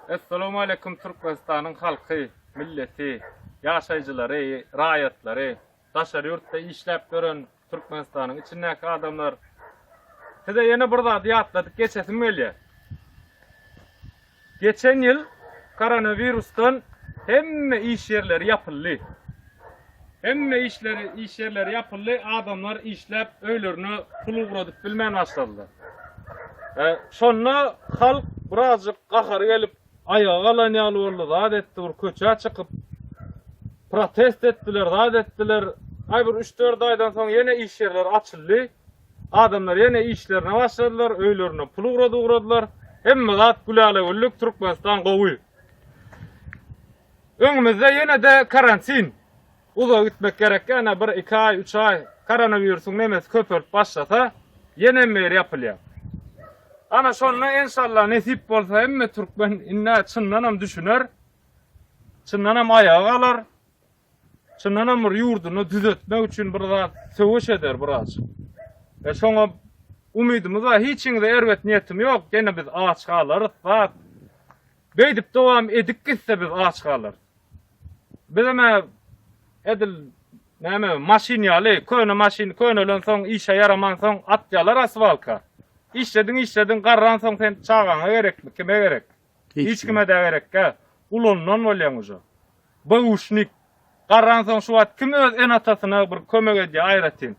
Essalamu Aleýkum Türkmenistanyň halky, milleti, ýaşaýjylary, raýatlary, daşary ýurtda işläp ýören Türkmenistanyň içindäki adamlar. Size ýene bir zady ýatladyp geçesim gelýär. Geçen ýyl koronawirusdan hemme iş ýerleri ýapyldy. Hemme işleri, iş ýerleri ýapyldy, adamlar işläp öýlerine pul ugradyp bilmän başladylar. E, şonda halk birazjyk gahary gelip, aýaga galan ýaly boldy, zat etdi, bir köçä çykyp protest etdiler, zat etdiler. Aý bir 3-4 aýdan soň ýene iş ýerleri açyldy. Adamlar ýene işlerine başladylar, öýlerine pul ugradyp ugradylar. Hemme zat gülala-güllük, Türkmenistan gowy. Öňümizde ýene-de karantin. Uzaga gitmek gerek ýa-da bir, iki aý, üç aý koronawirusyň nemesi köpelip başlasa, ýene hemme ýer ýapylýar. Ana şonda enşalla nesip bolsa hemme türkmen indi çyndanam düşüner, çyndanam aýaga galar. Çyndanam bir ýurduny düzetmek üçin bir zat söweş eder birazjyk. E şoňa umydymyz bar. Hiçiňize erbet niýetim ýok. Ýene biz aç galarys zat. Beýdip dowam edip gitse biz aç galarys. Bizem edil näme maşyn ýaly, köne maşyn könelen soň işe ýaraman soň atýarlar asfalka. Işlediň işlediň garran soň sen çagaňa gerekmi, kime gerek? Hiç kime de gerekkä. Ulanylan bolýaň uje. Bauşnik. Garransoň şu wagt kim öz ene-atasyna bir kömek edýär aýratyn.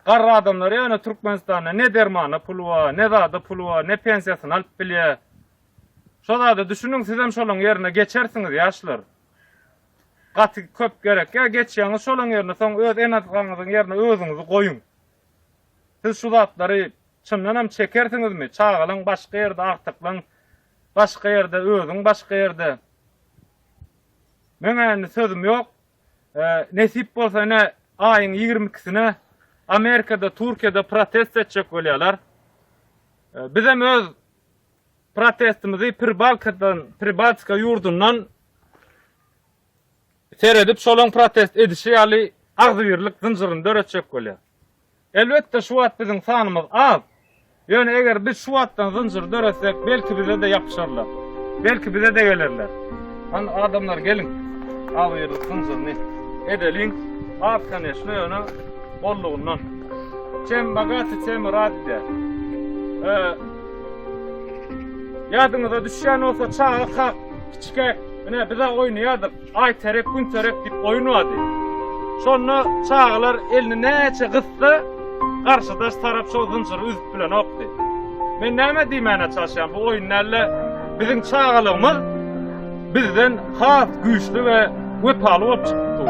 Garry adamlar ýöne Türkmenistanda ne dermana puly bar, ne zada puly bar, ne pensiýasyny alyp bilýär. Şo zada düşüniň sizem şolaň ýerine geçersiňiz ýaşlar. Gaty köp gerek ýa geçýäňiz şolaň ýerine soň öz ene-ataňyzyň ýerine özüňizi goýuň. Siz şu zatlary çyndanam çekersiňizmi? Çagalaň başga ýerde agtyklaň başga ýerde özüň başga ýerde. Meň indi sözüm ýok. Nesip bolsa ine aýyň 22-sine Amerikada, Türkiýede protest etjek bolýarlar. Bizem öz protestimizi Pribalkadan, Pribaltika ýurdundan seredip şolaň protest edişi ýaly agzybirlik zynjyryny döretjek bolýar. Elbetde şu wagt biziň sanymyz az. Ýöne eger biz şu wagtdan zynjyr döretsek, belki bize-de ýapyşarlar. Belki bize-de gelerler. Hany adamlar geliň. Agzybirlik zynjyryny edeliň. Az koneçno ýöne bollugyndan. Çem bagaty çem rad diýýär. Ýadyňyza düşýän bolsa çaga kak kiçikäk ine biz-ä oýnaýardyk. Aý terek, gün terek diýip oýun bardy. Şonda çagalar elini näçe gyssa, garşydaş tarap şol zynjyry üzüp bilenokdy. Men näme diýmäne çalyşýan, bu oýun däl-de, biziň çagalygymyz bizden has güýçli we wepaly bolup çykyp dur.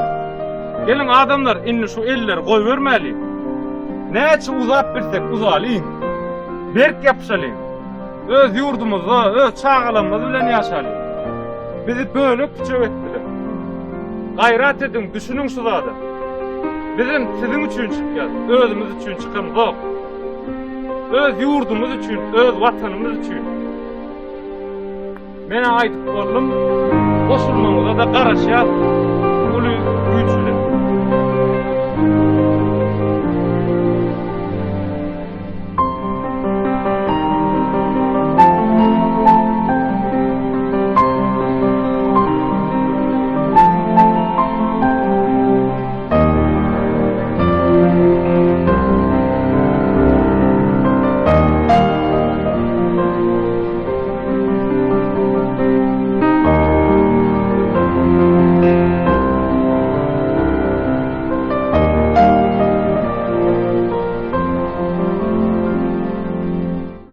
Geliň adamlar, indi şu elleri goýbermäliň. Näçe uzap bilsek uzalyň. Berk ýapyşalyň. Öz ýurdumyzda, öz çagalarymyz bilen ýaşalyň. Bizi bölek-püçek etdiler. Gaýrat ediň, düşüniň şu zada. Bizem siziň üçin çykýas, özümiz üçin çykamzok. Öz ýurdumyz üçin, öz watanymyz üçin. Men aýdyp boldum. Goşulmagyňyza-da garaşýas uly güýç bilen.